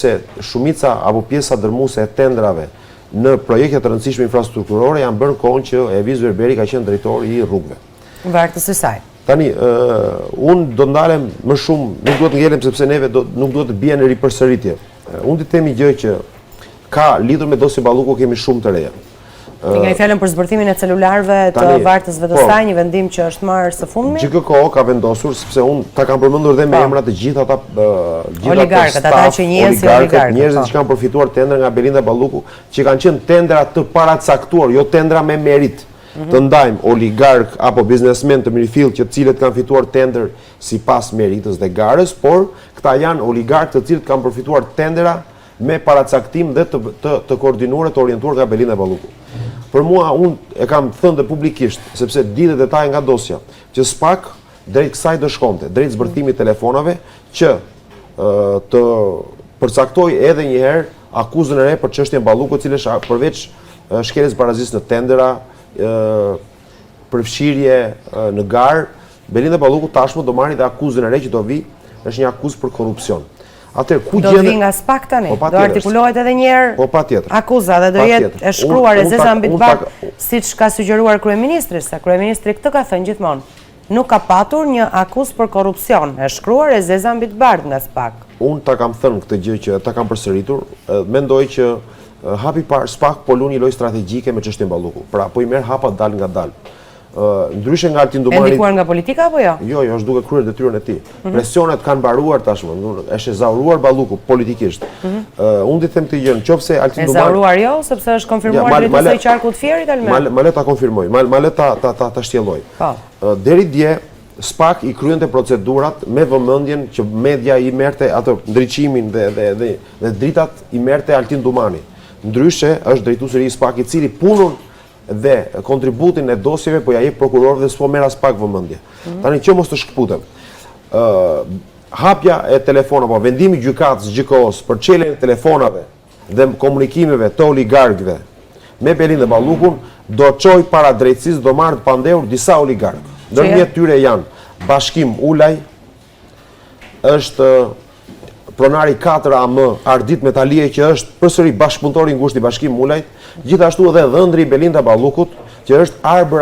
Se shumica apo pjesa dërmuese e tenderave në projekte të rëndësishme infrastrukturore janë bërë në kohën që Evis Berberi ka qenë drejtor i rrugëve. Vartës i saj. Tani, unë do ndalem më shumë, nuk duhet ngelem sepse neve do, nuk duhet të bie në ripërsëritje. Unë të them një gjë që ka lidhur me dosjen Balluku kemi shumë të reja. Ti nga i fjalën për zbërthimin e celularëve të vartësve të po, saj, një vendim që është marrë së fundmi? GJKKO ka vendosur, sepse unë ta kam përmendur dhe me po. emra të gjithë ata gjithë oligarkët, ata që njihen si oligarkët, njerëzit po. që kanë përfituar tendera nga Belinda Balluku, që kanë qenë tendera të paracaktuar, jo tendera me meritë. Mhm. Të ndajmë oligark apo biznesmen të mirëfilltë që të cilët kanë fituar tender sipas meritës dhe garës, por këta janë oligarkë të cilët kanë përfituar tendera me paracaktim dhe të të të koordinuar e të orientuar nga Belinda Balluku. Për mua unë e kam thënë dhe publikisht, sepse di dhe detaje nga dosja, që SPAK drejt kësaj do shkonte, drejt zbërthimit telefonave që të përcaktojë edhe një herë akuzën e re për çështjen Balluku, e cila është përveç shkeljes barazisë në tendera, përfshirje në garë, Belinda Balluku tashmë do marrë dhe akuzën e re që do vi, është një akuzë për korrupsion. Atëherë ku gjendë... Do të vi nga SPAK tani, po, do artikulohet edhe njëherë po, akuza dhe do jetë e shkruar e zeza mbi të bardhë, siç ka sugjeruar kryeministri, se kryeministri këtë ka thënë gjithmonë. Nuk ka patur një akuzë për korrupsion, e shkruar e zeza mbi të bardhë nga SPAK. Unë ta kam thënë këtë gjë që ta kam përsëritur, mendoj që hapi i parë SPAK po luan një lojë strategjike me çështjen Balluku. Pra, po i merr hapat dalëngadalë. Ndryshe nga Altin Dumani... E ndikuar nga politika apo jo? Jo, jo, është duke kryer detyrën e tij. Mhm. Presionet kanë mbaruar tashmë, është ezauruar Balluku politikisht. Mhm. Unë të them këtë gjë, në qoftë se Altin Dumani... Ezauruar jo, sepse është konfirmuar drejtuese e qarkut Fierit, Almer? Ma le ta konfirmoj, ma le ta, ta, ta, ta shtjelloj. Po. Deri dje, SPAK i kryente procedurat me vëmendjen që media i merrte atë ndriçimin dhe, dhe, dhe, dhe dritat i merrte Altin Dumani. Ndryshe, është drejtuesi i ri i SPAK i cili punën dhe kontributin e dosjeve po ja jep prokurorëve dhe s'po merr aspak vëmendje. Mhm. Tani që mos të shkëputem. Ë hapja e telefonave, apo vendimi i gjykatës GJKKO-s për çeljen e telefonave dhe komunikimeve të oligarkëve me Belinda Ballukun do çojë para drejtësisë do marrë të pandehur disa oligarkë. Ndërmjet tyre janë Bashkim Ulaj, është pronari 4AM Ardit Metaliaj që është përsëri bashkëpunëtor i ngushtë i Bashkim Ulajt, gjithashtu edhe dhëndri i Belinda Ballukut, që është Arbër.